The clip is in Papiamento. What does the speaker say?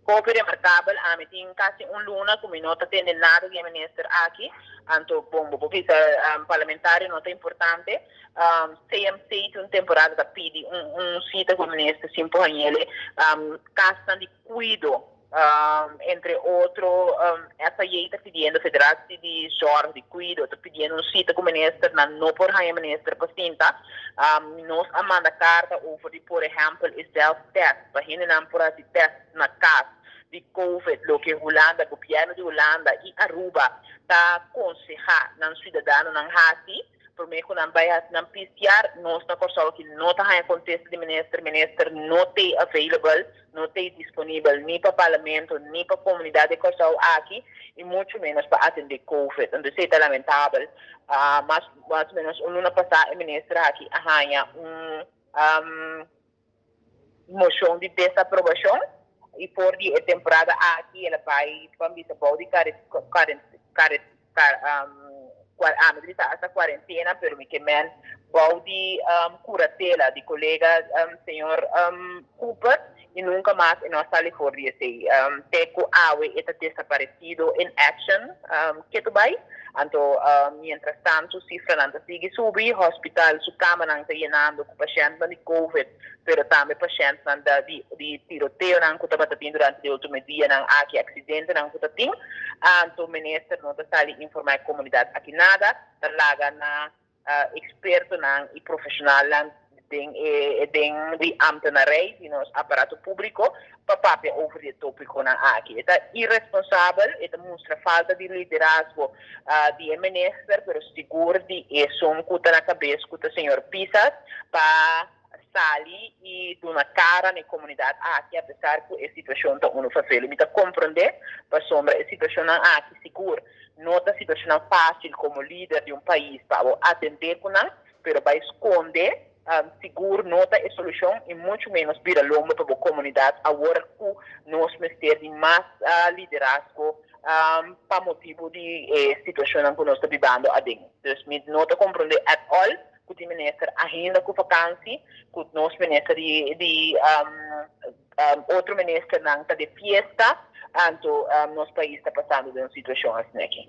Hopi remarkabel, ami tin kasi un luna ku mi no ta tende nada di e minister aki, anto bon bo por bisa parlamentario no ta importante. CMC tin un temporada ta pidi un sita ku e minister sin por hañ'ele. Kasnan di kuido, entre otro FAJ ta pidiendo, Federatie di Zorg di Kuido ta pidiendo un sita ku minister, nan no por haña minister pa sinta. Nos a manda karta over di por ehèmpel e zelftest pa hendenan por hasi test na kas di covid, loke Hulanda, gobièrnu di Hulanda i Aruba ta konsehá nan siudadanonan hasi promé ku nan bai hasi nan PCR. Nos na Kòrsou aki no ta haña kontesta di minister, minister no t'ei available, no t'ei disponibel ni pa parlamento ni pa komunidat di Kòrsou aki i muchu ménos pa atendé covid. Entonces esei ta lamentabel. Mas mas o ménos un luna pasá e minister aki a haña un Moshon di desaprobashon i for di e temporada aki el a bai ban bisa bou di ami ta bisa hasta kuarentena pero mi ke men bou di kuratela di kolega señor Cooper i nunka mas e no a sali for di esei te ku awe e ta desaparesido in action ketu bai. Anto mientras tanto sifranan ta sigui subi, hospital su kamanan ta yenando ku pashèntnan di covid, pero tambe pashèntnan da di di tiroteonan ku tabata tin durante di ultimo dianan aki, aksidentenan ku ta tin. Anto minister no ta sali informá e komunidat aki nada, ta laga na Expertonan y profesionalnan den e den di ambtenarij di nos aparato publico pa papia over di e topiconan aki. E ta irresponsabel, e ta mustra falta di liderazgo di e minister, pero sigur di esun cu ta na cabes cu ta señor Pisas pa sali y duna cara na e comunidad aki apesar cu e situacion ta uno vervelend. Mi ta comprende pasobra e situacionnan aki sigur no ta situacionnan facil como lider di un pais pa bo atende cu nan, pero bay sconde sigur no ta e solucion y mucho menos bira lomba pa bo comunidad awor cu nos mester di mas liderazgo pa motibo di e situacionnan cu nos ta bibando aden. Dus mi no ta comprende at all ku tin minister ainda ku vakansi, ku nos minister di di otro ministernan ta de fiesta, anto nos pais ta pasando den un situashon asina aki.